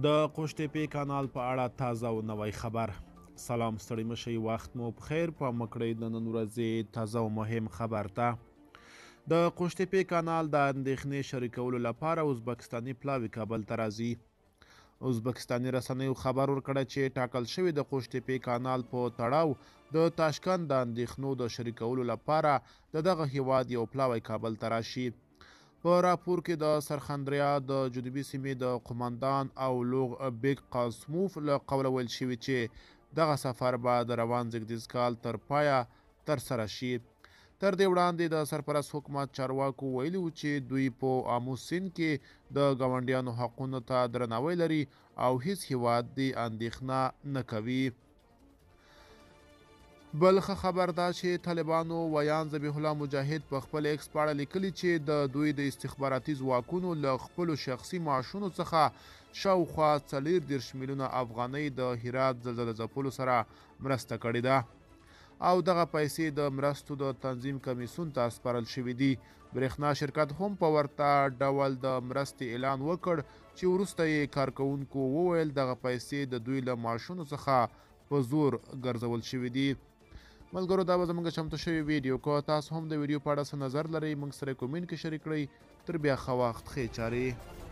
د قوشتېپې کانال په اړه تازه او نوی خبر. سلام، ستړي مشئ، وخت مو پخیر. پام وکړئ د نن ورځې تازه او مهم خبر ته. د قوشتېپې کانال د اندېښنې شریکولو لپاره ازبکستاني پلاوی کابل ته راځي. ازبکستاني رسنیو خبر ورکړی چې ټاکل شوې د قوشتېپې کانال په تړاو د تاشکند د اندېښنو د شریکولو لپاره د دغه هیواد یو پلاوی کابل ته راشي. په راپور کې د سرخندریا د جنوبي سیمې د قومندان او لوغ بیګ قاسموف له قوله ویل شوي چې دغه سفر به د روان زېږدیز کال تر پایه ترسره شي. تر دې وړاندې د سرپرست حکومت چارواکو ویلي وو چې دوی په آمو سیند کې د ګاونډیانو حقونو ته درناوی لري او هیڅ هیواد دې اندېښنه نه کوي. بل ښه خبر دا چې طالبانو ویاند ذبیح الله مجاهد په خپل ایکس پاڼه لیکلي چې د دوی د استخباراتي ځواکونو له خپلو شخصي معاشونو څخه شاوخوا 34 میلیونه افغانۍ د هرات زلزله ځپلو سره مرسته کړې ده او دغه پیسې د مرستو د تنظیم کمیسیون ته سپارل شوې دي. برېښنا شرکت هم په ورته ډول د مرستې اعلان وکړ چې وروسته یې کارکوونکو وویل دغه پیسې د دوی له معاشونو څخه په زور ګرځول شوې دي. ملګرو، دا به زموږ چمتو شوی ویډیو. که تاسو هم د ویډیو په اړه څه نظر لرئ، موږ سره کومنټ کې شریک کړئ. تر بیا ښه وخت، ښې چارې.